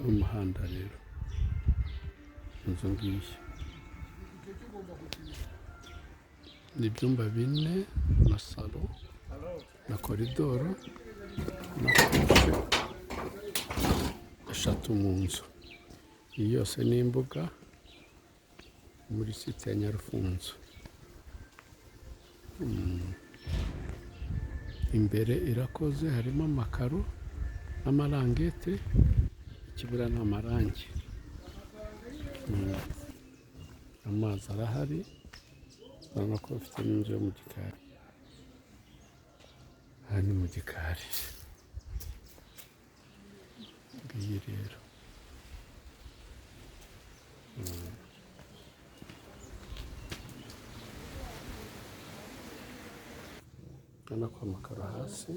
N'umuhanda rero, inzu ngiyi ni ibyumba bine na salo na koridoro na dushe eshatu mu nzu. Iyi yose ni imbuga muri site ya Nyarufunzo. Imbere irakoze, harimo amakaro n'amarangete, ikibura ni amarangi. Amazi arahari, urabona ko bafite n'inzu yo mu gikari. Aha ni mu gikari. Ngiyi rero. Urabona ko amakaro hasi.